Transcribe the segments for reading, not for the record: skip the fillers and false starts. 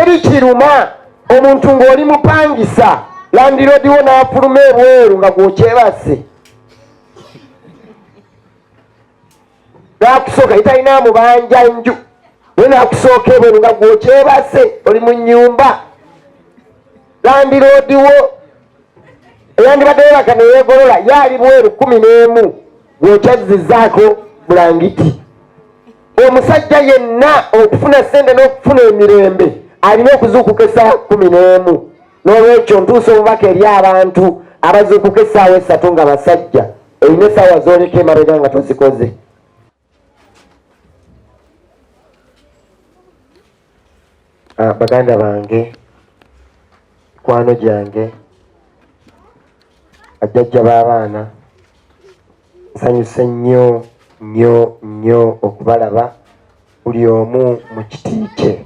Teri kiruma omuntu ng'oli mupangisa, landiroodi wo n'afuluma ebweru nga gwokyebase, nakusooka italina mubanja nju, naye nakusooka ebweru nga gwokyebase, oli mu nyumba. Landiroodi wo eyandibadde yebaka neyegolola yaali bweru 11, gwokyazzizaako bulangiti. Omusajja yenna okufuna sente n'okufuna emirembe alina okuzuukuka essaawa 11. N'olwekyo ntuusa obubaka eri abantu abazuukuka essaawa 3 nga basajja. Olina essaawa z'oleka emabega nga tozikoze. Baganda bange, mikwano gyange, bajjajja b'abaana, nsanyuse nnyo nnyo nnyo okubalaba buli omu mu kiti kye.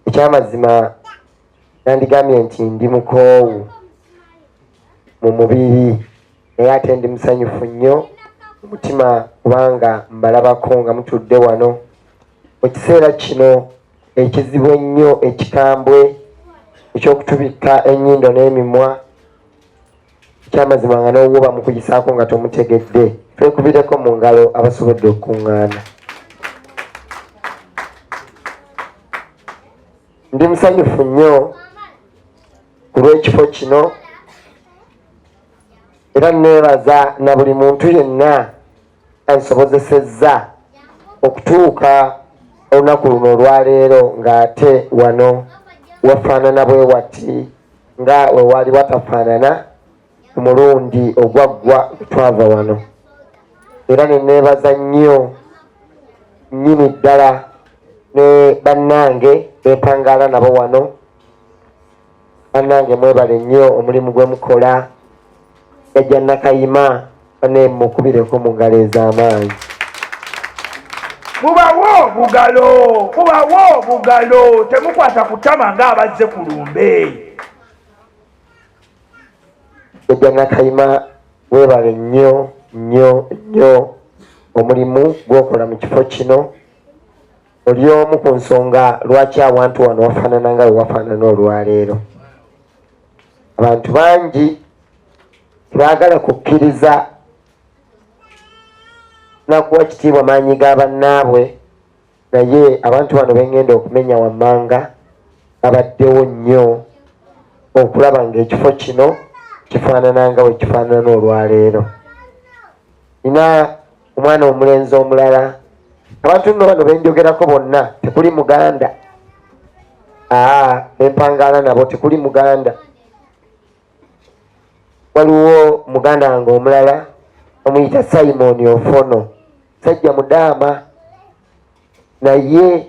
Ekyamazima nandigambye nti ndi mukoowu mu mubiri, naye ate ndi musanyufu nnyo mu mutima kubanga mbalabako nga mutudde wano mu kiseera kino ekizibu ennyo, ekikambwe eky'okutubikka ennyindo n'emimwa. Ekyamazima nga n'owuba mukuyisaako nga tomutegedde. Twekubireko mu ngalo abasobodde okukuŋŋaana. Ndi musanyufu nnyo ku lw'ekifo kino, era neebaza na buli muntu yenna ansobozesezza okutuuka olunaku luno olwaleero, ng'ate wano wafaanana bwe wati nga we waali watafaanana ku mulundi ogwaggwa twava wano. Era ne neebaza nnyo nnyini ddala ne bannange bempangaala nabo wano. Bannange, mwebale nnyo omulimu gwe mukola. Jjajja Nakayima, bane mukubireko mu ngalo ez'amaanyi. Mubawe obugalo, mubawe obugalo, temukwata kutama ng'abazze ku lumbe. Jjajja Nakayima, weebale nnyo nnyo nnyo omulimu gw'okola mu kifo kino. Oli omu ku nsonga lwaki awantu wano wafaanana nga we wafaanana olwaleero. Abantu bangi tebaagala kukkiriza nakuwa kitiibwa maanyi ga bannaabwe, naye abantu bano bengenda okumenya wammanga babaddewo nnyo okulaba ng'ekifo kino kifaanana nga we kifaanana olwaleero. Nina omwana omulenzi omulala. Abantu nno bano benjogerako bonna tekuli muganda, aa empangaala nabo tekuli muganda. Waliwo muganda wange omulala omuyita Simon Ofono, sajja mudaama, naye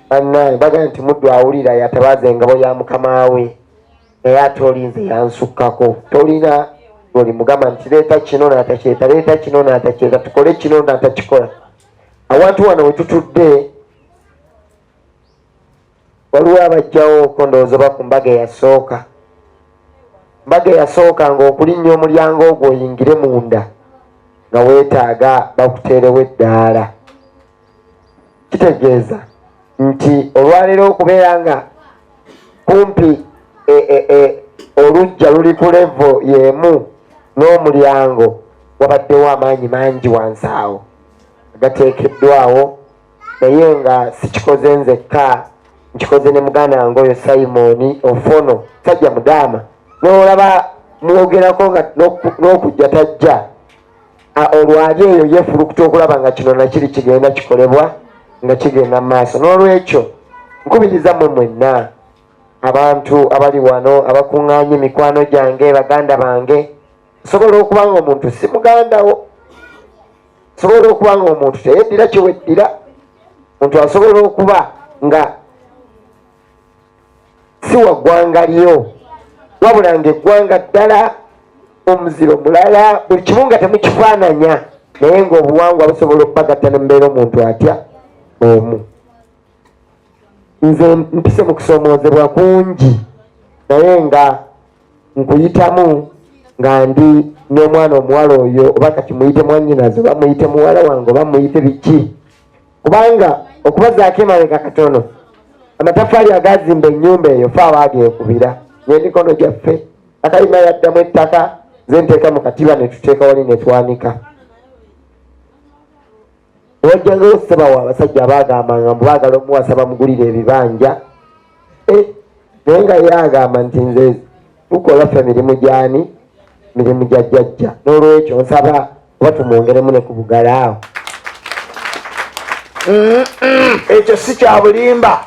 bannange bagamba nti muddu awulira yatabaaza engabo ya mukama we, naye ate olinze yansukkako. Tolina oli mugamba nti leeta kino n'atakireeta, leeta kino n'atakireeta, tukole kino n'atakikola. Awantu wano we tutudde waliwo abajjawo ko ndowooza oba ku mbaga eyasooka. Mbaga eyasooka ng'okulinnya omulyango ogwo oyingire munda nga weetaaga bakuteerewo eddaala. Kitegeeza nti olwaleero okubeera nga kumpi oluggya luli ku levo y'emu n'omulyango, wabaddewo amaanyi mangi wansi awo agateekeddwawo, naye nga sikikoze nzekka, nkikoze ne muganda wange oyo Simon Ofono, sajja mudaama, n'olaba mwogerako nga n'okujja tajja. Olwali eyo yefulukuta okulaba nga kino nakiri kigenda kikolebwa nga kigenda mu maaso. N'olwekyo nkubiriza mmwe mwenna abantu abali wano abakuŋŋaanye, mikwano gyange, baganda bange. Osobola okuba nga omuntu si mugandawo, osobola okuba nga omuntu teyeddira kyeweddira, omuntu asobola okuba nga si wa ggwanga lyo, wabula ng'eggwanga ddala, omuziro mulala, buli kimu nga temukifaananya, naye ng'obuwangwa busobola okubagatta ne mubeera omuntu atya omu. Nze mpise mu kusoomoozebwa kungi, naye nga nkuyitamu nga ndi n'omwana omuwala oyo, oba kati muyite mwannyinaze, oba muyite muwala wange, oba muyite biki, kubanga Okubazaako emabega katono, amataffaali agaazimba ennyumba eyo fe abaagekubira n'emikono gyaffe. Akayima yaddamu ettaka, nze nteeka mu katiba ne tuteeka wali ne twanika. Wajjangawo ssebawo abasajja abaagambanga mbu baagala omuwasa bamugulire ebibanja, naye nga ye agamba nti nze tukola ffe mirimu gyani, mirimu gya jjajja. N'olwekyo nsaba oba tumwongeremu ne ku bugala awo. Ekyo si kya bulimba.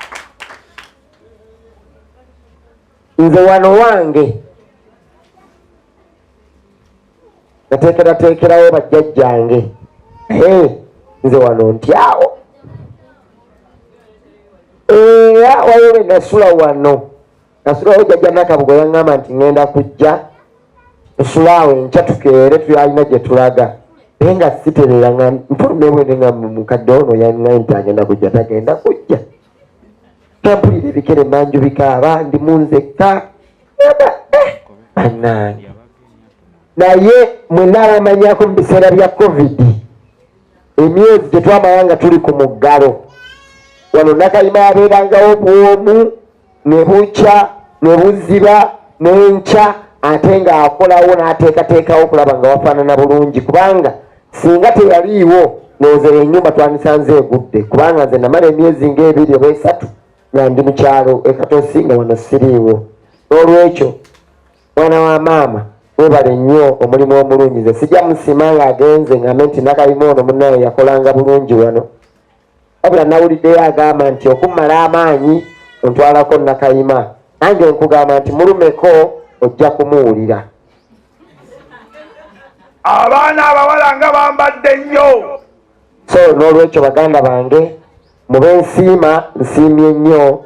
Nze wano wange nateekerateekerawo bajjajjange, naye nze wano ntyawo. Era waliwo lwe nasula wano, nasulawo jjajja Nakabugo yaŋŋamba nti ŋŋenda kujja tusule awo enkya tukeere tuyalina gye tulaga, naye nga sitereera nga nfuluma ebwene nga mukadde ono yaŋŋambye nti agenda kujja, tagenda kujja. Nampulira ebikere manju bikaaba, ndi mu nzekka. Ngamba, bannange, naye mwenna abamanyako mu biseera bya COVID, emyezi gye twamala nga tuli ku muggalo wano, Nakayima abeerangawo bwomu ne bukya ne buziba n'enkya, ate ng'akolawo n'ateekateekawo okulaba nga wafaanana bulungi, kubanga singa teyaliiwo ndowooza eyo ennyumba twandisanze egudde, kubanga nze namala emyezi ng'ebiri oba esatu nga ndi mu kyalo e Katosi nga wano siriiwo. N'olwekyo mwana wa maama, webale nnyo omulimu omulungi. Nze sijja musiima ng'agenze ngambe nti Nakayima ono munnaye yakolanga bulungi wano, wabula nawuliddeyo agamba nti okummala amaanyi ontwalako Nakayima. Nange nkugamba nti mulumeko ojja kumuwulira. Abaana abawala nga bambadde nnyo. So n'olwekyo baganda bange, mube nsiima, nsiimye nnyo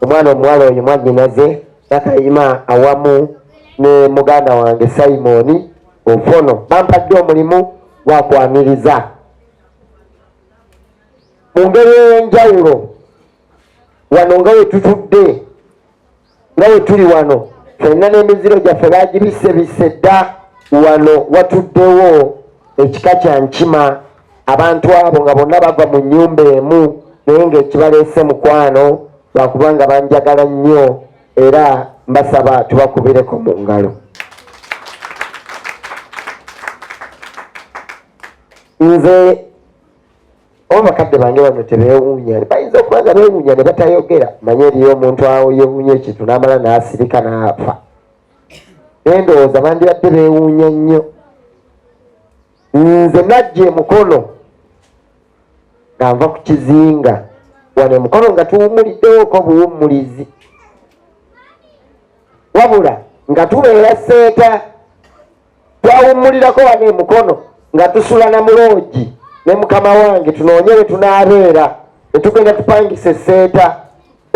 omwana omuwala oyo mwannyinaze Nakayima awamu ne muganda wange Simon Ofono, bampadde omulimu gwakwaniriza mu ngeri ey'enjawulo wano nga we tutudde, nga we tuli wano ffenna n'emiziro gyaffe bagibisebise dda. Wano watuddewo ekika kya Nkima, abantu abo nga bonna bava mu nnyumba emu, naye ng'ekibaleese mukwano lwakubanga banjagala nnyo, era mbasaba tubakubireko mu ngalo. Nze oba bakadde bange bano tebeewuunya, bayinza okuba nga beewuunya ne batayogera. Manye eriyo omuntu awo yeewuunya ekintu n'amala n'asirika n'afa, naye ndowooza bandibadde beewuunya nnyo. Nze najja emukono nga nva ku kizinga wano emukono nga tuwumuliddewoko buwummulizi, wabula nga tubeera seeta twawummulirako wano emukono nga tusula na muloogi ne mukama wange, tunoonye we tunaabeera ne tugenda tupangisa esseeta.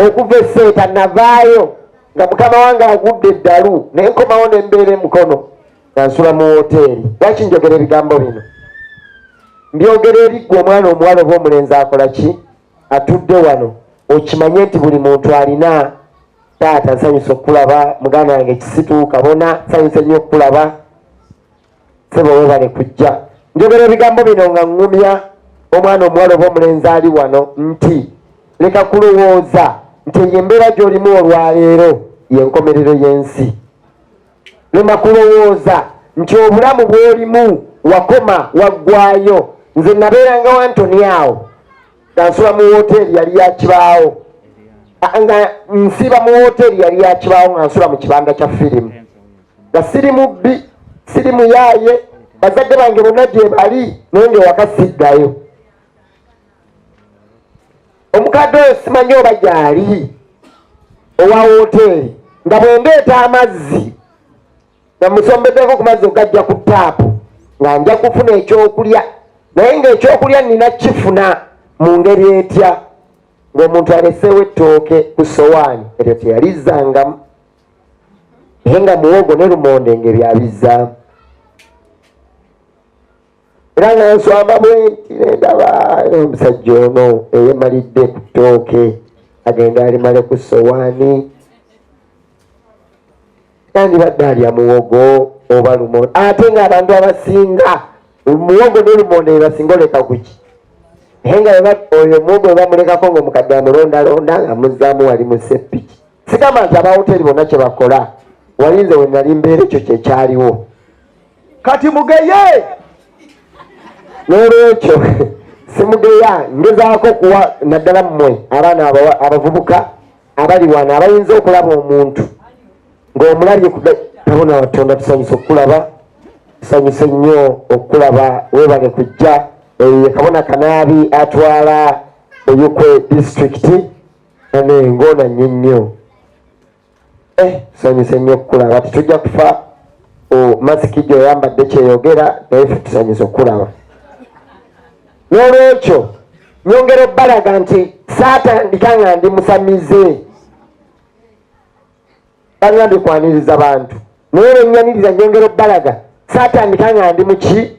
Okuva esseeta navaayo nga mukama wange agudde eddalu, ne nkomawo ne mbeera emukono nga nsula mu woteeri. Lwaki njogera ebigambo bino? Mbyogera eri ggwe omwana omuwala oba omulenzi akola ki atudde wano, okimanye nti buli muntu alina taata. Nsanyusa okukulaba muganda wange Kisitu Kabona, nsanyusa nnyo okukulaba sebo, webale kujja. Njogera ebigambo bino nga ŋŋumya omwana omuwala oba omulenzi ali wano nti leka kulowooza nti eyo embeera gy'olimu olwaleero y'enkomerero y'ensi. Lema kulowooza nti obulamu bw'olimu wakoma waggwayo. Nze nabeeranga wantoni awo nga nsula mu woteeri yali ya kibaawo, nga nsiiba mu woteeri yali ya kibaawo, nga nsula mu kibanda kya firimu, nga siri mubbi, siri muyaaye, bazadde bange bonna gye bali, naye nga ewaka siddayo. Omukadde oyo simanyi oba gyali owa woteeri, nga bwe ndeeta amazzi nga musombeddeko ku mazzi ogajja ku taapu, nga nja kufuna ekyokulya, naye ng'ekyokulya nina kifuna mu ngeri etya? Ng'omuntu aleseewo ettooke ku sowaani, eryo teyalizzangamu, naye nga muwogo ne lumonde ng'ebyabizzaamu. Era nga nswama bwenti nendaba omusajja ono eyemalidde ku ttooke agenda alimale ku sowaani, yandibadde alya muwogo oba lumonde, ate ng'abantu abasinga muwogo ne lumonde bebasinga oleka kuki. Naye nga oyo muwogo bwe bamulekako ng'omukadde amulondalonda nga muzzaamu wali mu seppiki. Sigamba nti aba hoteeri bonna kye bakola, wali nze we nali mbeera ekyo kye kyaliwo. Kati mugeye. N'olwekyo simugeya, ngezaako kuwa naddala mmwe abaana abavubuka abali wano abayinza okulaba omuntu ng'omulabye kabona watonda. Tusanyuse okukulaba, tusanyuse nnyo okukulaba, weebale kujja. Eyo ye kabona Kanaabi atwala Oyukwe disitulikiti anengoona nnyo nnyo. Tusanyuse nnyo okukulaba, tetujja kufa masiki gy'oyambadde kyeyogera, naye ffe tusanyuse okukulaba. N'olwekyo nyongera obbalaga nti saatandika nga ndi musamize, bangambye kwaniriza bantu, naye lwenyaniriza nyongera obbalaga saatandika nga ndi muki,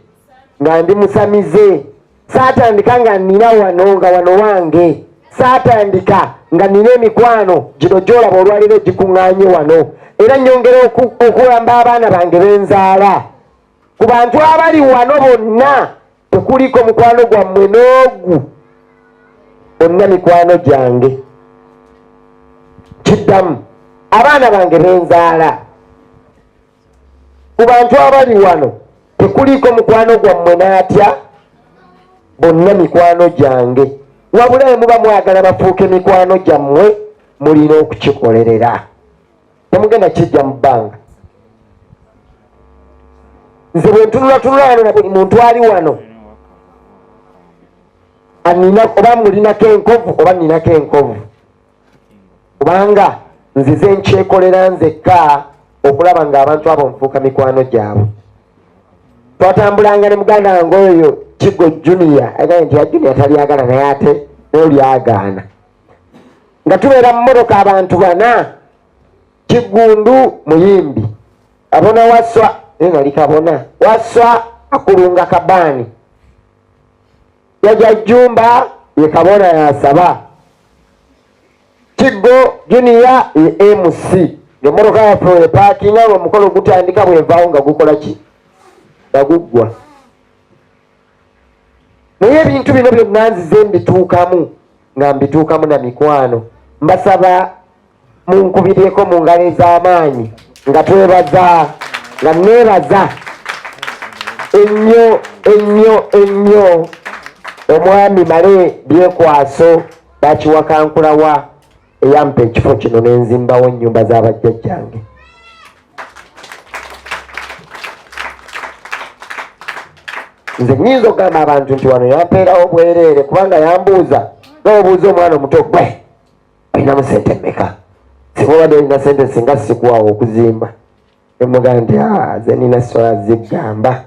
nga ndi musamize. Saatandika nga nina wano, nga wano wange. Saatandika nga nina emikwano gino gy'olaba olwaliro egikuŋŋaanye wano. Era nyongera okulamba abaana bange benzaala. Ku bantu abali wano bonna tekuliko mukwano gwammwe n'ogu, bonna mikwano gyange. Kiddamu, abaana bange benzaala. Ku bantu abali wano tekuliko mukwano gwammwe n'atya, bonna mikwano gyange. Wabula bwe muba mwagala bafuuke mikwano gyammwe, mulina okukikolerera. Temugenda kijja mu bbanga. Nze bwe ntunulatunula wano na buli muntu ali wano anina, oba mulinako enkovu oba nninako enkovu, kubanga nzize nkyekolera nzekka okulaba ng'abantu abo nfuuka mikwano gyabwe. Twatambulanga ne muganda wange oyo Kigo Junior, agambye nti ya Junior talyagala, naye ate n'olyagaana. Nga tubeera mu mmotoka abantu bana, Kiggundu muyimbi, abona Waswa, naye nali kabona Waswa akulunga kabaani, Jjajja Jjumba ye kabona yasaba, Kiggo Junior ye MC. Ng'emmotoka yaffe epaakinga ng'omukolo gutandika, bwevaawo nga gukola ki, nga guggwa. Naye ebintu bino byonna nzize mbituukamu nga mbituukamu na mikwano. Mbasaba munkubireko mu ngalo ez'amaanyi nga twebaza, nga neebaza ennyo ennyo ennyo omwami Male Byekwaso Bakiwakankulawa eyampa ekifo kino n'enzimbawo ennyumba z'abajjajjange. Nze nnyinza okugamba abantu nti wano yampeerawo bwereere, kubanga yambuuza nga obuuza omwana omuto, gwe olinamu sente mmeka? Singa obadde olina sente singa sikuwawo okuzimba. Emugamba nti nze nina sola zigamba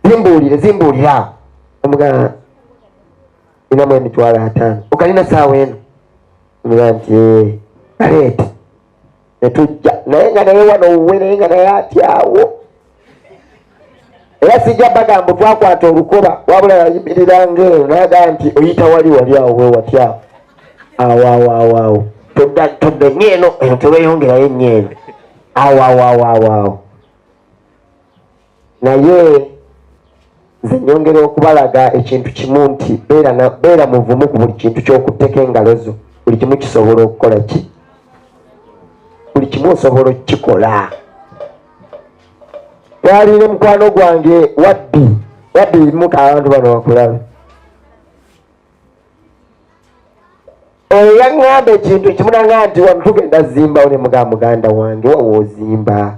zimbuulire, zimbuulire awo. Emugamba ninamu 500,000. Ogalina saawa eno? Emugamba nti galeete. Netujja naye nga naye wano wuwe, naye nga naye atyawo. Era sijja bagamba twakwata olukoba, wabula yayimirira ng'eno n'agamba nti oyita wali wali awo we watyawo awo awo awo awo, todda ennyo eno eno, teweyongerayo ennyo eno, awo awo awo awo awo. Naye nze nyongera okubalaga ekintu kimu nti beera muvumu ku buli kintu ky'okutteko engalo zo. Buli kimu kisobola okukola ki, buli kimu osobola okukikola. Twalina mukwano gwange Wabbi, Wabbi muka abantu bano bakulabe. Oyo yaŋŋamba ekintu kimu, naŋŋamba nti wano tugenda zimbawo. Ne mugamba, muganda wange, wawa ozimba?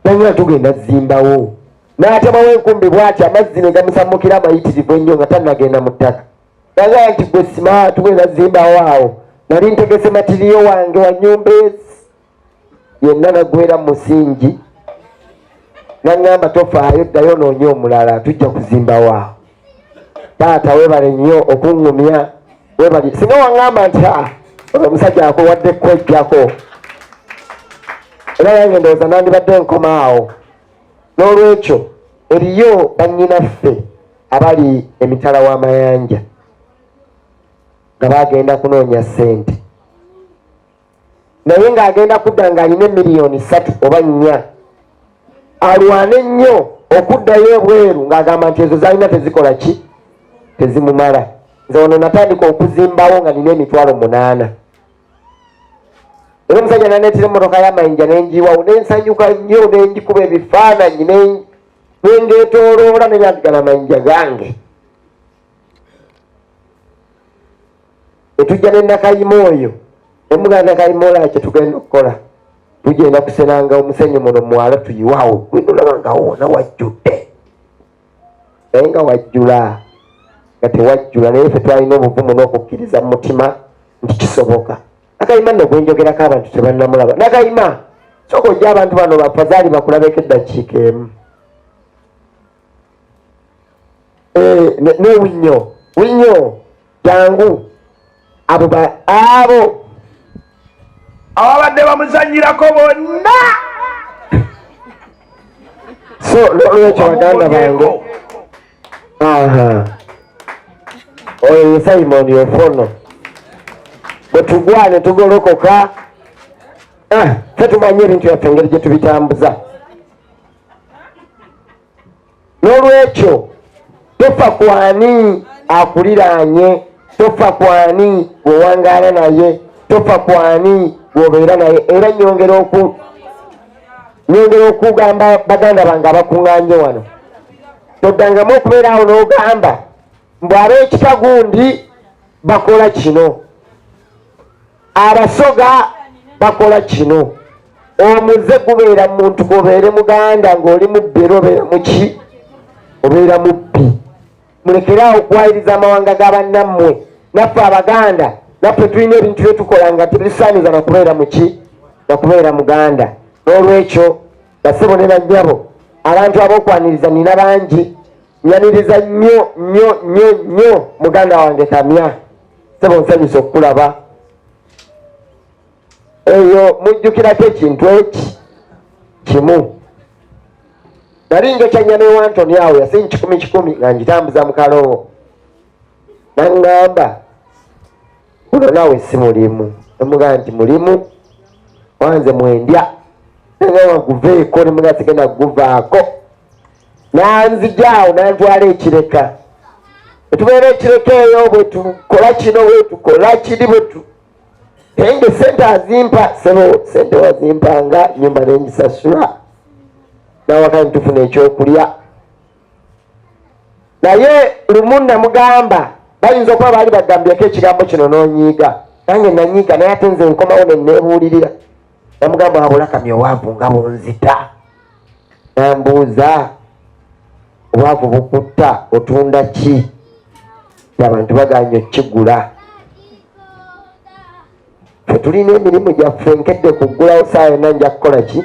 Naŋŋamba tugenda zimbawo. N'atemawo enkumbi bw'ati, amazzi ne gamusammukira amayitirivu ennyo nga tannagenda mu ttaka. Naŋŋamba nti gwe sima, tugenda zimbawo awo. Nali ntegese matiriyo wange wa nnyumba ezi yenna nagwera mu musingi. Naŋŋamba tofaayo, ddayo onoonye omulala, tujja kuzimbawo awo. Taata weebale nnyo okuŋŋumya, weebale. Singa waŋŋamba nti ono omusajja akuwadde kwejjako, era nange ndowooza nandibadde nkoma awo. N'olwekyo eriyo bannyinaffe abali emitala w'amayanja nga bagenda kunoonya ssente, naye ng'agenda kudda ng'alina 3 miliyoni oba 4. Alwane nnyo okuddayo ebweru ng'agamba nti ezo zalina tezikola ki, tezimumala. Nze wano natandika okuzimbawo nga nina 800,000, era omusajja naneetera emmotoka y'amayinja nenjiwawo, nensanyuka nnyo, nenjikuba ebifaananyi, nengeetooloola, nenyandigala amayinja gange. Etujja ne Nakayima oyo, nemuganda Nakayima olaba kyetugenda okukola, tugenda kusenanga omusenyu muno mwala tuyiwawo, gwenda olaba nga wona wajjudde, naye nga wajjula nga tewajjula, naye ffe twalina obuvumu n'okukkiriza mu mutima nti kisoboka. Nakayima nno gwenjogerako abantu tebannamulaba. Nakayima, sooka ojja, abantu bano bafazaali bakulabeko eddakiika emu. Eh, ne Winnyo, Winnyo jangu, abo abo ababadde bamuzanyirako bonna. So nolwekyo baganda bange, aha, oyo ye Simon Ofono, bwe tugwa ne tugolokoka, ah, ffe tumanyi ebintu byaffe engeri gye tubitambuza. N'olwekyo tofa kwani akuliraanye, tofa kwani gwewangaala naye, tofa kwani gwobeera naye. Era nyongera okugamba baganda bange abakuŋŋaanye wano, toddangamu okubeera awo n'ogamba mbu ab'ekika gundi bakola kino, Abasoga bakola kino. Omuze gubeera muntu, gobeere muganda ng'oli mubbi, era obeera muki, obeera mubbi. Mulekere awo okuwayiriza amawanga ga bannammwe. Naffe Abaganda, naffe tulina ebintu byetukola nga tebisaaniza nakubeera muki, nakubeera muganda. N'olwekyo basebo ne bannyabo, abantu ab'okwaniriza nina bangi. Nyaniriza nnyo nnyo nnyo nnyo muganda wange Kamya, sebo nsanyusa okukulaba. Eyo mujjukirako ekintu eki kimu, nali njokya nnyama ewantoni awo yasinyi kikumi kikumi nga ngitambuza mu kaloowo, naŋŋamba guno naawe si mulimu. Nemugamba nti mulimu wanze mwendya, nengamba guveeko, nemugamba sigenda kuguvaako. Nanzija awo nantwala ekireka, etubeera ekireka eyo bwetukola kino, bwetukola kiri, bwetu naye nga sente azimpa, sebo sente wazimpanga, nyumba nengisasula, nawaka ntufuna ekyokulya. Naye lumu namugamba, bayinza okuba baali bagambyeko ekigambo kino n'onyiiga, nange nanyiiga, naye ate nze nkomawo neneebuulirira. Namugamba, wabula Kamya obwavu nga bunzita. Nambuuza, obwavu bukutta, otunda ki? Abantu baganye okukigula. Fe tulina emirimu gyaffe, nkedde kuggulawo saa yonna, nja kukola ki,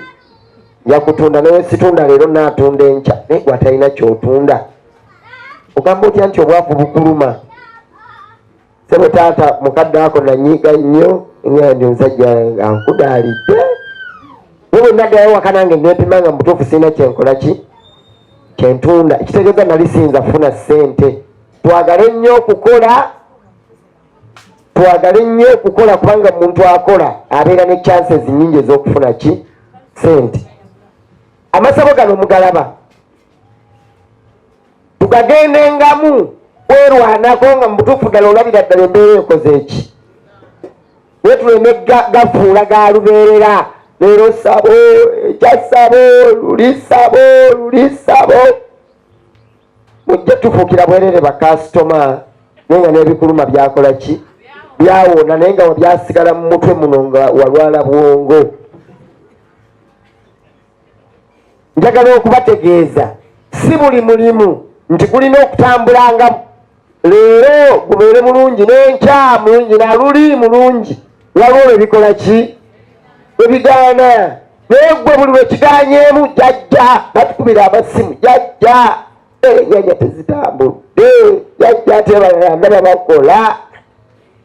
nja kutunda, naye situnda leero naatunda enkya. Naye gwe atalina kyotunda, ogamba otya nti obwavu bukuluma? Sebo taata mukadde ako nanyiiga nnyo, nga ndi omusajja ankudaalidde. Naye bwe naddayo waka nange neepima nga mubutuufu sirina kyenkola ki kyentunda, ekitegeeza nali siyinza kufuna ssente. Twagale nnyo okukola, twagale nnyo okukola, kubanga omuntu akola abeera ne chances nnyingi ez'okufuna ki ssente. Amasabo gano mugalaba, tugagendengamu kwerwanako nga mubutuufu ddala olabira ddala embeera ekoze eki, naye tuleme gafuula ga lubeerera. Leero sabo, ekya sabo, luli sabo, luli sabo, mujje tufuukira bwerere bakasitoma, naye nga n'ebikuluma byakola ki, byawona, naye nga byasigala mu mutwe muno nga walwala bwongo. Njagala okubategeeza, si buli mulimu nti gulina okutambulanga leero gubeere mulungi n'enkya mulungi naluli mulungi. Waliwo lwe bikola ki, lwe bigaana. Naye gwe buli lwe kigaanyeemu, jajja batukubira amasimu, jajja enyanya tezitambudde, jajja ate balala ndaba bakola.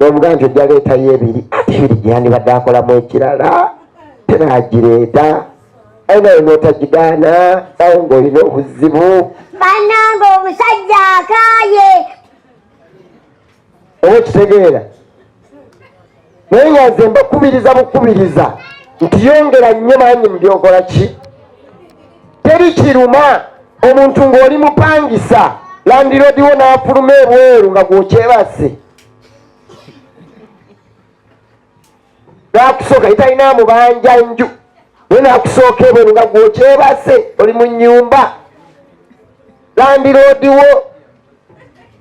Nomugaa nti ojja leetayo ebiri, ate ebiri gyeyandibadde akolamu ekirala tenagireeta, aye nawe n'otagigaana awo ng'olina obuzibu. Bannange, omusajja akaaye. Oba okitegeera? Naye nga nze mbakubiriza bukubiriza nti yongera nnyo maanyi mu byokola ki. Teri kiruma omuntu ng'oli mupangisa. Landiroodi wo n'afuluma ebweru nga gwokyebase n'akusooka ye talina amubanja nju naye n'akusooka ebweru nga gwokyebase oli mu nnyumba. Landiroodi wo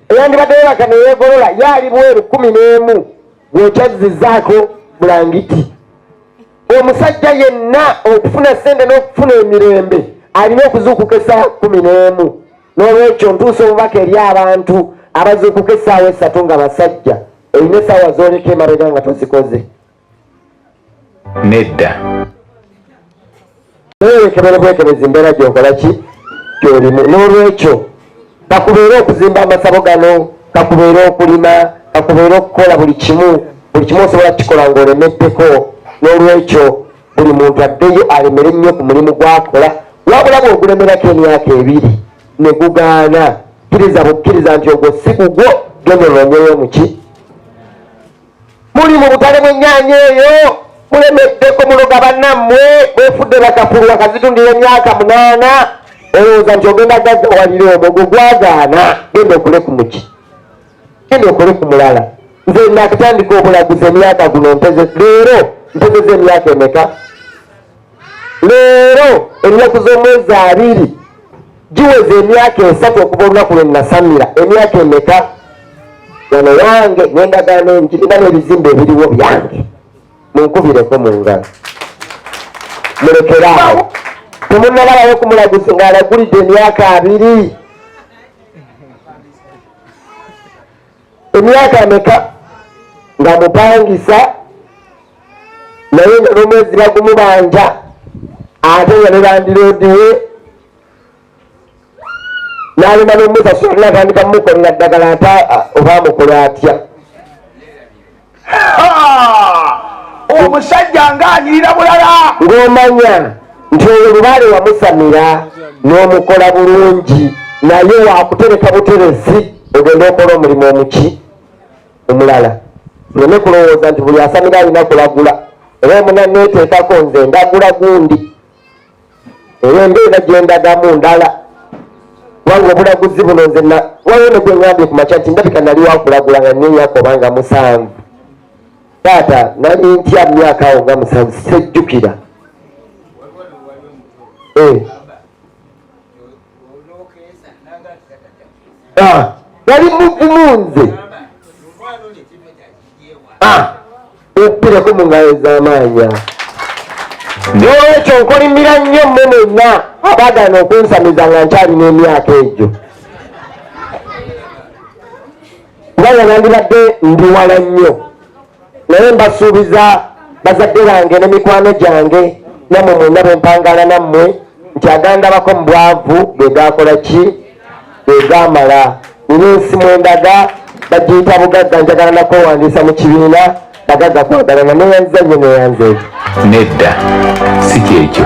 eyandibadde yebaka neyeegolola ye ali bweru 11 gwokyazzizaako bulangiti. Omusajja yenna okufuna ssente n'okufuna emirembe alina okuzuukuka essaawa 11. N'olwekyo ntuusa obubaka eri abantu abazuukuka essaawa 3 nga basajja, olina essaawa z'oleka emabega nga tozikoze. Nedda. Naye wekebere bwekebezi mbeera gy'okola ki gy'olimu. N'olwekyo kakubeere okuzimba amasabo gano, kakubeere okulima, kakubeere okukola buli kimu, buli kimu osobola kukikola ng'olemeddeko. N'olwekyo buli muntu addeyo alemere nnyo ku mulimu gw'akola, wabula bw'ogulemerako emyaka 2 ne gugaana, kkiriza bukkiriza nti ogwo si gugwo, genda onoonyeyo muki. Muli mu butale bw'ennyaanya eyo mulemeddeko, muloga bannammwe, bwefudde bakafulu bakazitundira emyaka 8, olowooza nti ogenda gaggawalira omwo, gwe gwagaana, genda okole ku muki, genda okole ku mulala. Nze nakatandika obulaguzi emyaka guno mpeze leero, mpezeza emyaka emeka leero? Ennaku z'omwezi 20 giweza emyaka 3 okuva olunaku lwe nasamira. Emyaka emeka? Wano wange nendagaano njirina n'ebizimbe ebiriwo byange, munkubireko mu ngalo. Mulekeraawo, temunnalabayo ku mulaguzi ng'alagulidde emyaka 20. Emyaka emeka nga mupangisa naye nga n'omwezi bagumubanja, ate nga ne landiroodi we n'alema n'omusasula, natandika mumukolera ddagala ate oba amukola atya? Omusajja ng'anyirira bulala. Ng'omanya nti oyo lubaale wamusamira n'omukola bulungi, naye wakutereka buteresi ogenda okola omulimu omuki omulala. Tuleme kulowooza nti buli asamira alina kulagula, era omuna neeteekako nze ndagula gundi, era embeera gyendagamu ndala, kubanga obulaguzi buno nze waliwo ne gwe ŋŋambye ku makya nti ndabika nali wakulagula nga nnenyaka oba nga 7. Taata nali ntya mu myaka awo nga 7, sejjukira. Nali muvumu nze. Oppireko mu ngalo ez'amaanyi. N'olwekyo nkolimira nnyo mmwe mwenna abaagaana okunsamiza nga nkyalina emyaka egyo, kubanga nandibadde ndi wala nnyo. Naye mbasuubiza bazadde bange ne mikwano gyange nammwe mwenna bwe mpangaala nammwe nti agandabako mu bwavu ge gaakola ki, ge gaamala. Nina ensi mwendaga bagiyita bugagga, njagala nakwewandiisa mu kibiina bagagga kwagalana. Neyanziza nnyo, neyanza ekyo. Nedda, si kyekyo.